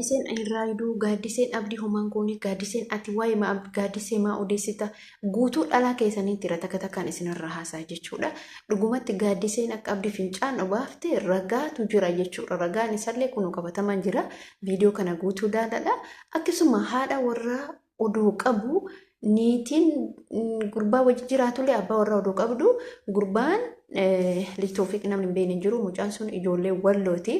Gaaddiseen irraa gaaddiseen abdii homaan goone, gaaddiseen ati waa'ee maa gaaddisee maa odeessita, guutuu dhalaa keessaniitti irra takka takkaan isinirra haasaa jechuudha. Dhugumatti gaaddiseen akka abdii fincaan obaafte ragaatu jira jechuudha. Ragaan isallee kun qabatamaa jira. Viidiyoo kana guutuu ilaaladha. Akkasuma haadha warraa oduu qabu, niitiin gurbaa wajji jiraatullee abbaa warraa oduu qabdu, gurbaan Liitoofiq namni hin beekne hin jiru. Mucaan sun ijoollee Wallooti.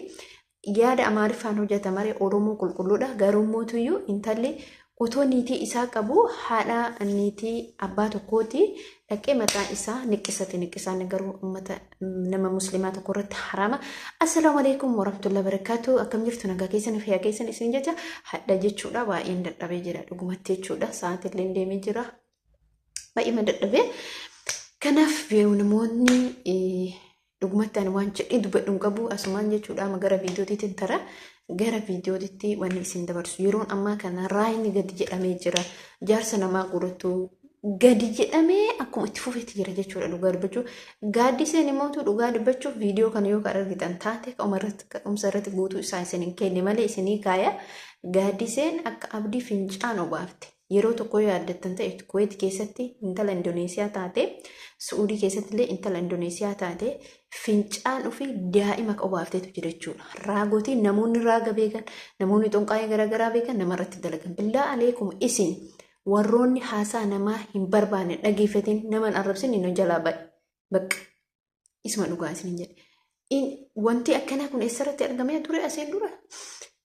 Yaada Amaariffaan hojjeta malee Oromoo qulqulluudha. Garuu mootuyyuu intalli otoo niitii isaa qabu haadha niitii abbaa tokkooti dhaqee mataa isaa niqqisate. Niqqisaan garuu uummata nama musliimaa tokko irratti haraama. Assalaamu alaikum warahmatullahi wabarakatuh. Akkam jirtu? Nagaa keessan, fayyaa keessan isin jecha hadha jechuudha. Baay'een dadhabee jira dhugumatti jechuudha. Sa'aatillee deemee jira. Baay'ee dadhabee. Kanaaf namoonni dhugumatti ani waan jedhee dubbadhu hin qabu asumaan jechuudha. Amma gara viidiyootiitiin tara, gara viidiyootitti wanni isin dabarsu, yeroon ammaa kana raayini gadi jedhamee jira. Jaarsa namaa godhatu gadi jedhamee akkuma itti fufetti jira jechuudha. Dhugaa dubbachuu gaaddiseen immoo dhugaa dubbachuuf viidiyoo kana yoo kan argitan taate, ka'umsa irratti guutuu isaa isin hin kenne malee isinii kaaya. Gaaddiseen akka abdii fincaan obaafte yeroo tokko yoo yaaddattan ta'e, Kuweet keessatti intala Indoneesiyaa taate, Su'uudii keessatti illee intala Indoneesiyaa taate fincaan ofii daa'ima obaafteetu jira jechuudha. Raagotiin namoonni raaga beekan, namoonni xonqaa'ee garaagaraa beekan namarratti dalagan. Billaa aleekum, isin warroonni haasaa namaa hin barbaanne dhageeffatin, nama hin arrabsin, inni jalaa ba'e. Bakka isuma dhugaa isin jedhe. Wanti akkanaa kun eessarratti argamee ture asiin dura?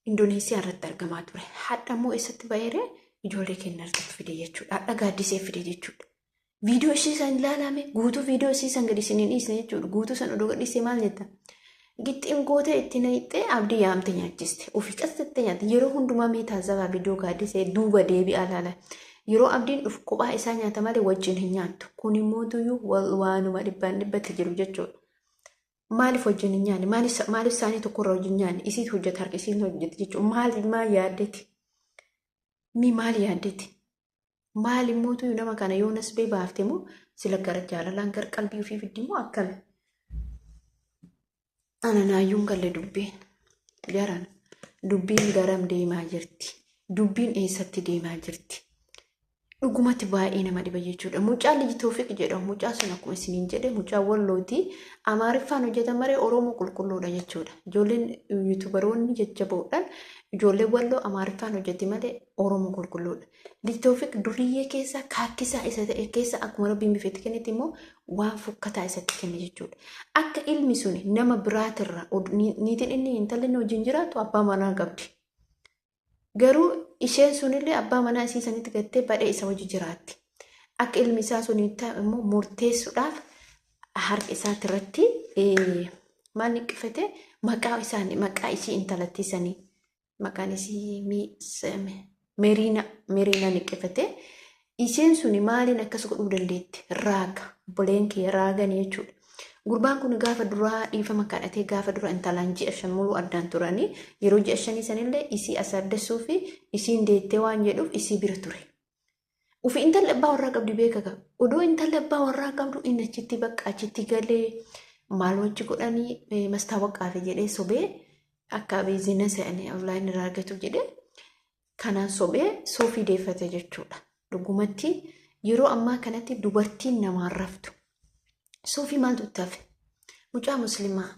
Indoneesiyaa irratti argamaa ture. Hadha immoo eessatti ba'eere? Ijoollee keenya irratti fide jechuudha. Hadha gaaddisee fide jechuudha. Viidiyoo ishee san ilaalame, guutuu viidiyoo ishee san gadi isin hin dhiisne jechuudha. Guutuu san odoo gadhiisee maal jetta? Gixxiin gootee itti naqxee abdii yaamte nyaachiste. Ofii qasxattee nyaatte. Yeroo hundumaa mee taazabaa, viidiyoo gaaddisee duuba deebi'aa ilaala. Yeroo abdiin dhufu kophaa isaa nyaata malee wajjin hin nyaattu. Kun immoo tuyyuu waanuma dhibbaan dhibbatti jiru jechuudha. Maaliif wajjin hin nyaanne? Maaliif isaanii tokkorra wajjin nyaanne? Isiitu hojjeta, harka isiin hojjeta jechuudha. Maal maal yaaddeeti? Mi maal yaaddeeti? Maal immoo tuyyuu nama kana yoo nasbee baafte immoo sila gara jaalalaan gara qalbii ofii fiddi immoo akkami? Ana naayyuun galle dubbiin. Jaran, dubbiin garam deemaa jirti? Dubbiin eessatti deemaa jirti? Dhugumatti baay'ee nama dhiba jechuudha. Mucaan Liji Toofiq jedhamu, mucaa sun akkuma isiniin jedhe mucaa Wallooti. Amaariffaan hojjetan malee Oromoo qulqulluudha jechuudha. Ijoolleen yuutubaroonni jajjaboodhaan ijoolleen Walloo Amaariffaan hojjetti malee Oromoo qulqulluudha. Liji Toofiq duriyyee keessa kaakkisaa isa ta'e keessa akkuma Rabbiin bifa itti kennetti immoo waan fokkataa isatti kenne jechuudha. Akka ilmi sun nama biraatirra, niitiin inni intalli inni wajjin jiraatu abbaa manaa qabdi. Garuu isheen sunillee abbaa manaa isii sanitti gattee badhee isa wajji jiraatti. Akka ilmi isaa sun immoo murteessuudhaaf harka isaati irratti maal niqqifate? Maqaa isaanii, maqaa isii intalattii sanii, maqaan isii Meriina, Meriina niqqifate. Isheen suni maaliin akkas godhuu dandeetti? Raaga obboleen kee raaganii jechuudha. Gurbaan kun gaafa duraa dhiifama kadhatee, gaafa dura intalaan ji'a 5 muluu addaan turanii, yeroo ji'a 5 sanillee isii as addessuu fi isiin deettee waan jedhuuf isii bira ture. Ufi intalli abbaa warraa qabdi beeka qaba. Odoo intalli abbaa warraa qabdu inni achitti bakka achitti galee maal wajji godhanii mastaawaqaafi jedhee sobee, akka biizinasa onlaayinii irraa argatuuf jedhee kanaan sobee soofii deeffate jechuudha. Dhugumatti yeroo ammaa kanatti dubartiin namaan raftu. Soofii maaltu itti hafe? Mucaa muslimaa,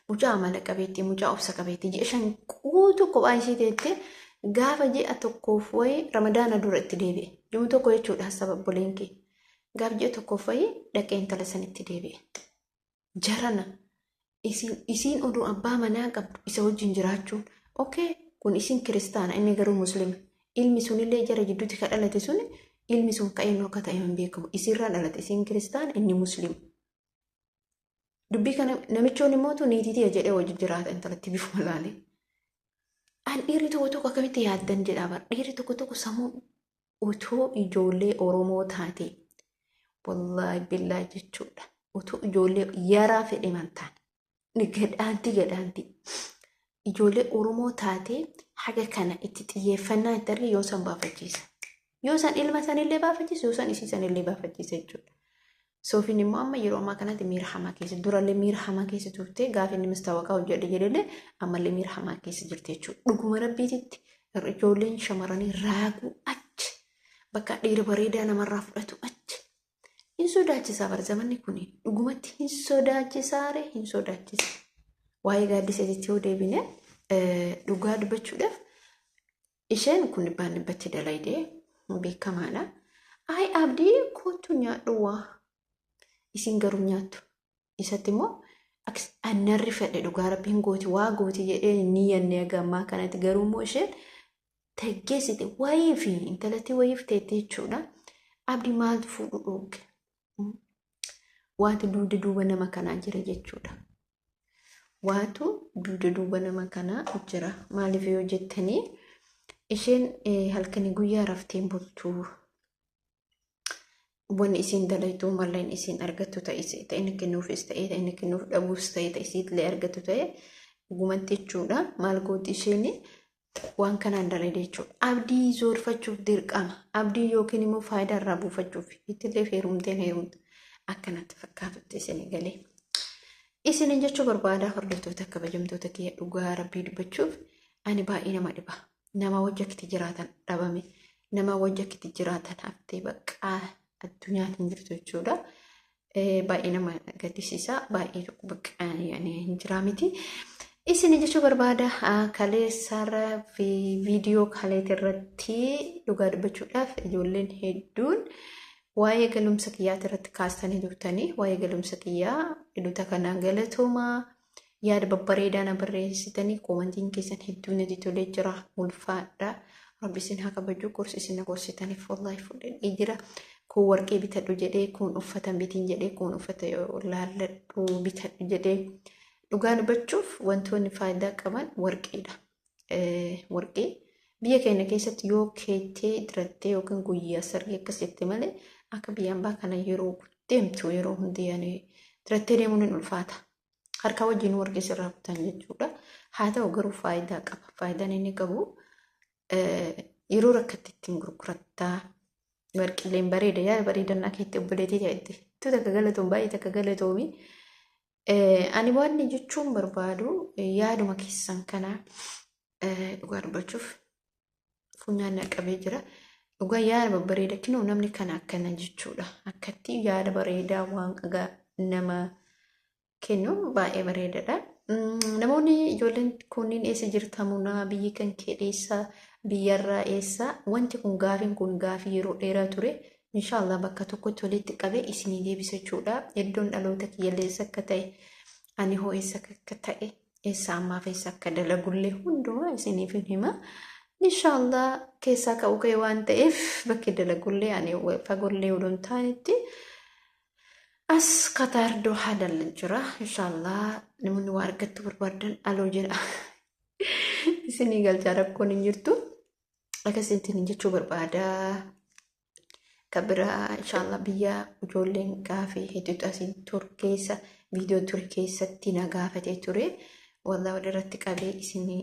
mucaa amala qabeettii, mucaa obsa qabeettii ji'a 5 guutuu kophaa ishee teettee gaafa ji'a tokkoof wayii ramadaana dura itti deebi'e. Ji'uma tokko jechuudha sababa obboleen kee. Gaafa ji'a tokkoof wayii dhaqee intala sanitti deebi'e. Jarana isiin oduu abbaa manaa qabdu isa wajjin jiraachuun, okay, kun isiin kiristaana, inni garuu musliima. Ilmi sunillee jara jidduutti kan dhalate sun, ilmi sun kan eenyu akka ta'e hin beekamu. Isiirraa dhalate, isiin kiristaana, inni musliima. Dubbii kana namichoon immoo tu niitii tiyya jedhee wajjin jiraata intalatti bifuma laalee. An dhiirri tokko tokko akkamitti yaaddan jedhaa bara. Dhiirri tokko tokko sammuu utuu ijoollee Oromoo taate, wallaahi billaa jechuudha. Utuu ijoollee yaraa fedhe mantaan gadhaanti gadhaanti ijoollee Oromoo taate haga kana itti xiyyeeffannaa itti arge yoo san baafachiisa. Yoo san ilma sanillee baafachiisa, yoo san isii sanillee baafachiisa jechuudha. Soofiin immoo amma yeroo ammaa kanatti miira hamaa keessa, durallee miira hamaa keessa turte, gaafa inni mastaawaqaa hojjedhe jedhellee ammallee miira hamaa keessa jirti jechuudha. Dhuguma rabbiititti Ijoolleen shamarranii raaguu achi bakka dhiira bareedaa namarraa fudhatu achi. Hin sodaachisaa bara zamanni kun dhugumatti hin sodaachisaare hin sodaachisa. Waa'ee gaaddiseetitti yoo deebine dhugaa dubbachuudhaaf isheen kun dhibbaan dhibbatti dalaydee beekamaadha. Ayi Abdii kootu nyaadhu waa isin garuu nyaattu. Isatti immoo annarri fedhe dhugaa rabbiin gooti waa gooti jedhee ni yanne haga ammaa kanatti garuu immoo isheen taggeessite wayii fi intalatti wayiif teette jechuudha. Abdii maaltu fuudhu dhooge? Waatu duuda duuba nama kanaa jira jechuudha. Waatu duuda duuba nama kanaa jira. Maaliif yoo jettanii isheen halkanii guyyaa rafteen bultu. Wanni isiin dalaytu malleen isiin argattu ta'e ta'e inni kennuufis ta'e ta'e inni kennuuf dhabuus ta'e ta'e isiillee argattu ta'e dhugumatti jechuudha. Maal gooti isheen waan kanaan dalayde jechuudha. Abdii zoorfachuuf dirqama. Abdii yookiin immoo faayidaa irraa buufachuuf ittillee heerumteen heerumte akkanatti fakkaatutti isin galee. Isinin jechuu barbaada hordoftoota kabajamtoota kiyya dhugaa rabbii dubbachuuf ani baay'ee nama dhiba. Nama wajji akkitti jiraatan dhabame. Nama wajji akkitti jiraatan haftee baqqaa addunyaan hin jirtu jechuudha. Baay'ee nama gaddisiisa. Baay'ee tokko baqqaa hin jiraa miti. Isin jechuu barbaada kaleessarra fi viidiyoo kaleet irratti dhugaa dubbachuudhaaf ijoolleen hedduun waa'ee galumsa kiyyaati irratti kaastanii turtanii waa'ee galumsa kiyyaa hidhota kanaan galatoomaa yaada babbareedaa na barreessitanii koomantiin keessan hedduu natti tolee jira ulfaadha rabbi isin haa kabaju gorsi isin na gorsitaniif wallaahi fudhadhee jira kun warqee bitadhu jedhee kun uffata bitiin jedhee kun uffata laalladhu bitadhu jedhee dhugaa dubbachuuf wantoonni faayidaa qaban warqeedha. Warqee biyya keenya keessatti yoo keettee dirattee yookiin guyyaa sargii akkas jette malee akka biyya ambaa kana yeroo deemtu yeroo hundi yaani dirattee deemuun hin ulfaata. Harka wajjin warqee sirraa kutan jechuudha. Haa ta'u garuu faayidaa qaba. Faayidaan inni qabu yeroo rakkatti ittiin gurgurattaa. Warqilleen bareeda yaada bareedannaa keetti obboleettii ta'etti. Tu takka galatoom baay'ee takka galatoomi. Ani waan jechuun barbaadu yaaduma keessan kana dhugaa dubbachuuf funyaan na qabee jira. Dhugaa yaada babbareeda kinoo namni kana akkana jechuudha. Akkatti yaada bareedaa waan nama kennu baay'ee bareedaadha. Namoonni ijoolleen kunniin eessa jirtamunaa biyyi kan kee eessa biyyarraa eessa wanti kun gaafiin kun gaafii yeroo dheeraa ture. Inshaallah bakka tokkotti walitti qabee isinii deebisa jechuudha. Iddoon dhaloota kiyyallee eessa akka ta'e ani hoo eessa akka ta'e eessa ammaaf eessa akka dalagullee hundumaa isiniif hin hima. Inshaallah keessaa ka'u ka'e waan ta'eef bakki dalagullee ani fagollee odoo hin taanetti as Kataar Dohaa dalla jira. Inshaallah namoonni waa argattu barbaadan aloo jedha. Isinii galchaa rakkoon hin jirtu. Akkasittiin jechuu barbaada. Kan biraa inshaallah biyya ijoolleen gaafii hedduutu asii ture keessa viidiyoo ture keessatti na gaafatee ture. Wallah walirratti qabee isinii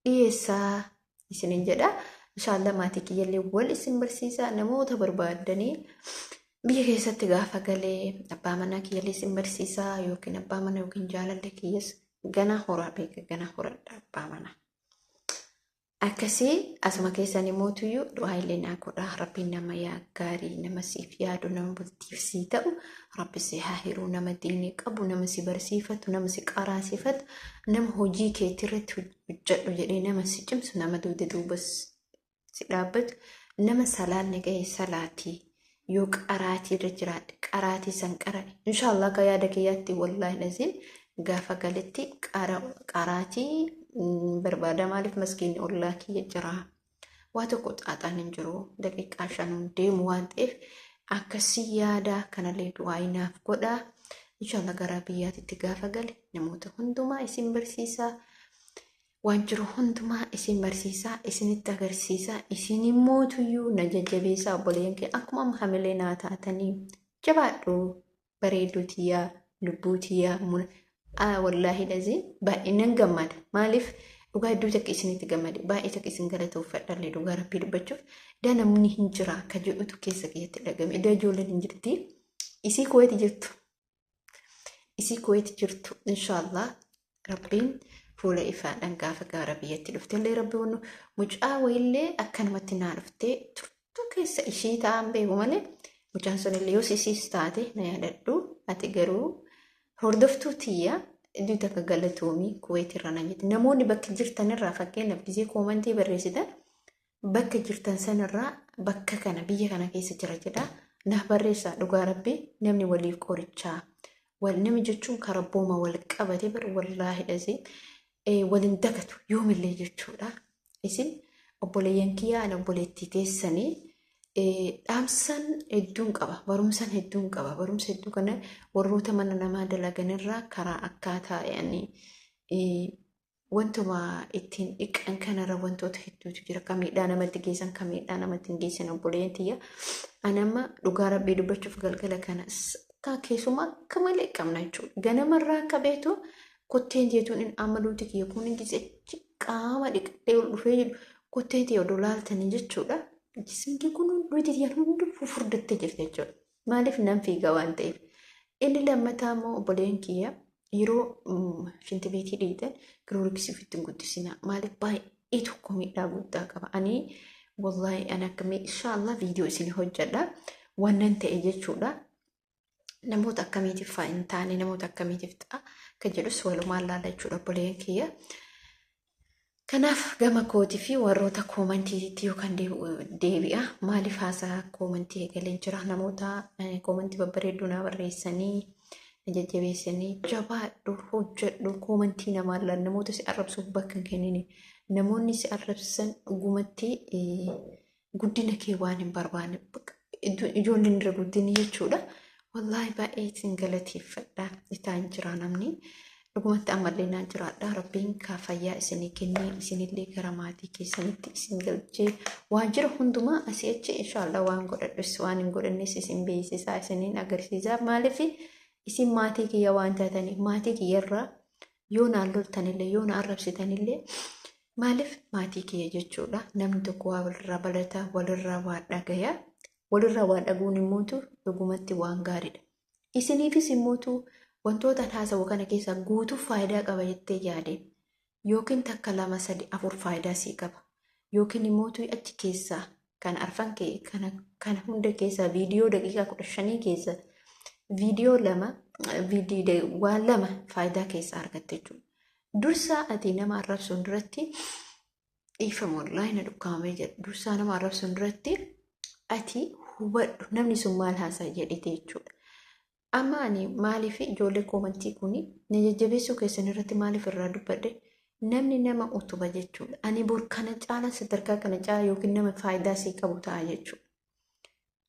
dhiyeessaa isinin jedha. Inshaallah maatii kiyyallee wal isin barsiisa namoota barbaaddanii biyya keessatti gaafa galee abbaa manaa kiyyallee isin barsiisa yookiin abbaa manaa yookiin jaalallee kiyyas gana horaa beeka gana horadha abbaa manaa. Akkasii asuma keessan imootuyyuu du'aa illee naa godhaa rabbiin nama yaa gaarii nama siif yaadu nama bultiif sii ta'u rabbi si haa hiruu nama diinii qabu nama si barsiifatu nama si qaraasifatu nama hojii keetii irratti hojjedhu jedhee nama si cimsu nama dugda duuba si dhaabbatu nama salaanni ga'e salaatii yoo qaraatii irra jiraadhe qaraatii san qara'e inshaallah akka yaada kiyyaatti wallaahi laziin gaafa galetti qaraatii barbaada maaliif maskiinni ollaa kiyya jira waa tokko xaaxaan hin jiru daqiiqaa shanuun deemu waan ta'eef akkasii yaada kanallee du'aa naaf godha inshaallah gara biyyaatitti gaafa gale namoota hundumaa isin barsiisaa. Waan jiru hundumaa isin barsiisaa, isinitti agarsiisaa, isin immootuyyuu na jajjabeessaa obboleeyyan kee akkuma amma hamilee naa taatanii jabaadhu bareedduu tiyyaa lubbuu tiyyaa muna wallaahi dhazii baay'ee nan gammada maaliif dhugaa hedduu takka isinitti gammade baay'ee takka isin galatoofadhallee dhugaa rabbii dubbachuuf daa namni hin jira akka jedhutu keessa kiyyatti dhagame daa ijoolleen hin jirti isii kuweeti jirtu isii kuweeti jirtu inshaallah rabbiin Fuula ifaadhaan gaafa gaara biyyatti dhuftellee rabbi wannu mucaa wayiillee akkanumatti naa dhuftee turtuu keessa ishii ta'an beeku malee mucaan sunillee yoo isiis taate na yaadadhu. Ati garuu hordoftuu tiyya iddoo takka galatoomii Kuweet irra naan jette. Namoonni bakka jirtanirraa fakkeenyaaf gisee koomantii barreessitan bakka jirtan sanarraa bakka kana biyya kana keessa jira jedha. Naaf barreessaa, dhugaa rabbi namni waliif qorichaa. Namni jechuun karaa booma wal qabate bar wallaahi dhasee waliin dagatu yoomillee jechuudha. Isin obboleeyyan kiyyaa, ana obboleettii teessanii dhaamsan hedduun qaba, barumsan hedduun qaba. Barumsa hedduu kana warroota mana namaa dalaganirraa karaa akkaataa yaani wantuma ittiin dhiqan kanarra wantoota hedduutu jira. Kan miidhaa namatti geessan, kan miidhaa namatti hin geessan obboleeyyan tiyya. Ani amma dhugaa rabbii dubbachuuf galgala kana akka keessumaa akka malee qabna jechuudha. Ganamarraa akka beektu kotteen jeetuun inni amma duuti kiyya kun gisee qaama dhiqadhee ol dhufee jedhu kotteen tiyya odoo laaltanii jechuudha. Jismki kun duuti tiyya hundi fufurdattee jirti jechuudha. Maaliif nan fiiga waan ta'eef. Inni lammataa immoo obboleen kiyya yeroo shinti beetii dhiitan kilooriksii ofitti hin guddisina. Maaliif baay'ee tokko miidhaa guddaa qaba. Ani wallaahi ani akkamii inshaallah viidiyoo isin hojjedha. Wannan ta'e jechuudha. Namoota akkamiitiif fa'aa hin taane, namoota akkamiitiif ta'a kan jedhus walumaan laala jechuudha obboleen kiyya. Kanaaf gama kootii fi warroota koomantiitti yookaan deebi'a. Maaliif haasaa koomantii eegaleen jira? Namoota koomantii babbareedduu naa barreessanii na jajjabeessanii jabaadhu, hojjedhu, koomantii namaa laala, namoota si arrabsuuf bakka hin kennini. Namoonni si arrabsan dhugumatti guddina kee waan hin barbaanne, ijoolleen irra guddinni jechuudha. Wallaahi baay'ee isin galateeffadha. Itaan jira namni. Dhugumatti ammallee naan jiraadha. Rabbiin ka fayyaa isinii kennee isinillee gara maatii keessanitti isin galchee waajjira hundumaa asii achi inshaallah waan godhadhus waan hin godhannes isin beeksisaa, isiniin agarsiisaa. Maaliif isin maatii kiyya waan taataniif, maatii kiyyarraa yoo naan loltanillee yoo na arrabsitanillee maaliif maatii kiyya jechuudha. Namni tokko waa walirraa barataa, walirraa waa dhagaya. Walirraa waa dhaguun immootu dhugumatti waan gaariidha. Isiniifis immootu wantoota haasawuu kana keessaa guutuu faayidaa qaba jettee yaade yookiin takka, lama, sadi, afur faayidaa sii qaba. Yookiin immootu achi keessaa kan arfan kee kana hunda keessaa viidiyoo daqiiqaa 15 keessa viidiyoo lama, waan lama faayidaa keessaa argatte jechuudha. Dursaa ati nama arrabsuun duratti, dhiifama wallaahi na dhukkaamee jedha. Dursaa nama arrabsuun duratti ati hubadhu, namni sun maal haasaa jedhete jechuudha. Amma ani maaliif ijoollee koomantii kuni na jajjabeessuu keessan irratti maaliif irraa dubbadhe? Namni nama utuba jechuudha. Ani bor kana caala, sadarkaa kana caala yookiin nama faayidaa sii qabu ta'a jechuudha.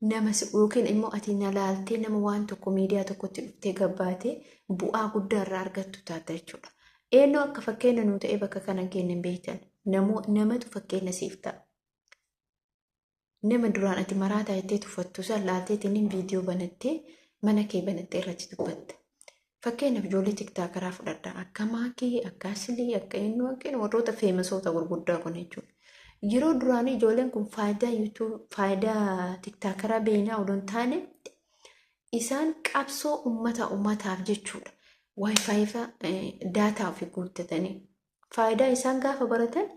Nama yookiin immoo ati na laaltee nama waan tokko miidiyaa tokkotti dhuftee gabbaatee bu'aa guddaa irraa argattu taata jechuudha. Eenyu akka fakkeenya nuu ta'ee bakka kana geenne hin beektan. Namatu fakkeenya siif ta'a. Nama duraan ati maraataa jettee tuffattu san laalteetiin viidiyoo banattee, mana kee banattee irratti dubbatta. Fakkeenyaaf ijoollee tiktookaraa fudhadha. Akka Maakii, akka Asilii, akka eenyu akka eenyu, warroota feemasoota gurguddaa kun jechuudha. Yeroo duraanii ijoolleen kun faayidaa YouTube, faayidaa tiktookaraa beeknaa odoo hin taane isaan qabsoo uummata uummataaf jechuudha. Wifi fa'a daataa ofii guuttatanii faayidaa isaan gaafa baratan,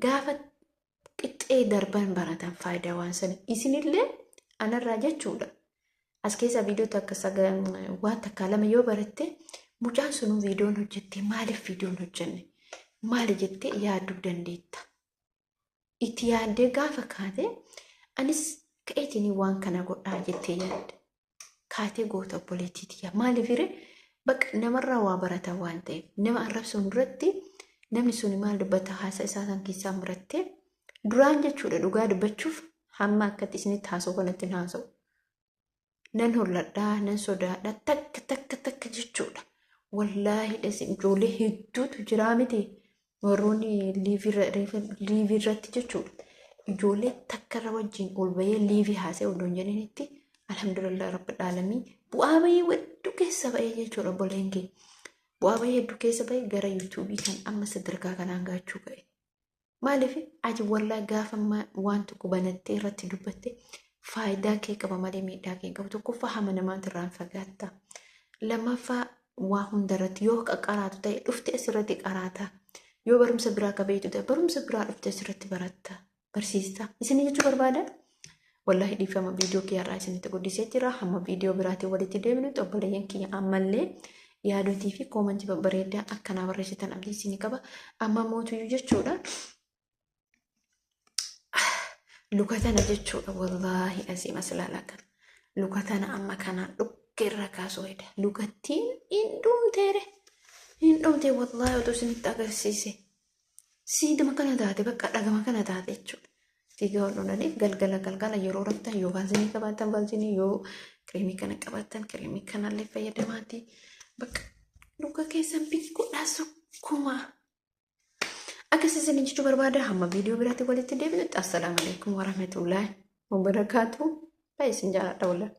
gaafa qixxee darban baratan faayidaa waan sana. Isinillee anarraa jechuudha. As keessa viidiyoo takka waan takka lama yoo baratte, mucaan sunuu viidiyoon hojjette, maaliif viidiyoon hojjenne maali jettee yaaduu dandeetta. Itti yaaddee gaafa kaate anis ka'eetiin waan kana godhaa jettee yaadde. Kaatee goota obboleettii tiyya. Maaliif hiree bakka namarraa waa barata waan ta'eef, nama arrabsuun duratti namni sun maal dubbata, haasa isaa san keessaa murattee duraan jechuudha. Dhugaa dubbachuuf hamma akkatti isinitti haasa'u kanatti hin haasa'u. Nan holladhaa, nan sodaadha, takka takka takka jechuudha. Wallaahi dhasi ijoollee hedduutu jiraa miti, warroonni liivii irratti jechuudha. Ijoollee takka irra wajjin ol bahee liivii haasa'e odoo hin jedhinitti, alhamdulillah rabbil aalamii, bu'aa bahii hedduu keessa bahee jechuudha obboleen kee. Bu'aa bahii hedduu keessa bahee gara yuutuubii kan amma sadarkaa kanaan gaachuu ga'e. Maaliif ati wallaa gaafa waan tokko banattee irratti dubbatte faayidaa kee qaba malee miidhaa kee qabu. Tokkoffaa hama namaatirraan fagaatta. Lammaffaa waa hundarratti yoo qaqqaraatu ta'e dhufte asirratti qaraata. Yoo barumsa biraa ka beektu ta'e barumsa biraa dhuftee asirratti baratta barsiista. Isin jechuu barbaada. Wallaahi dhiifama viidiyoo kiyya irraa isinitti guddisee jira. Hamma viidiyoo biraatiin walitti deebinutti obboleeyyan kiyya ammallee yaadotii fi koomantii babbareedaa akkanaa barreessitan abdii isinii qaba. Amma mootuyyuu jechuudha. Luka tana jechuudha wallaahi asii maslaalaa kana. Luka tana amma kanaan dhukkee irra kaasuu heda. Lukattiin hin dhumteere. Hin dhumte wallaahi otoo isinitti agarsiise. Siiduma kana taate bakka dhagama kana taate jechuudha. Siigaa wal dhundhaniif galgala galgala yeroo raftan yoo vaalzinii qabaattan vaalzinii yoo kireemii kana qabaattan kireemii kanallee fayyadamaati. Bakka luka keessan bikkuudhaa sukkumaa. Akkas isin jechuu barbaada hamma viidiyoo biraatti walitti deebinutti assalaamu alaikum warahmatullaahi wabarakaatu. Baay'ee isin jaalladha wallaahi.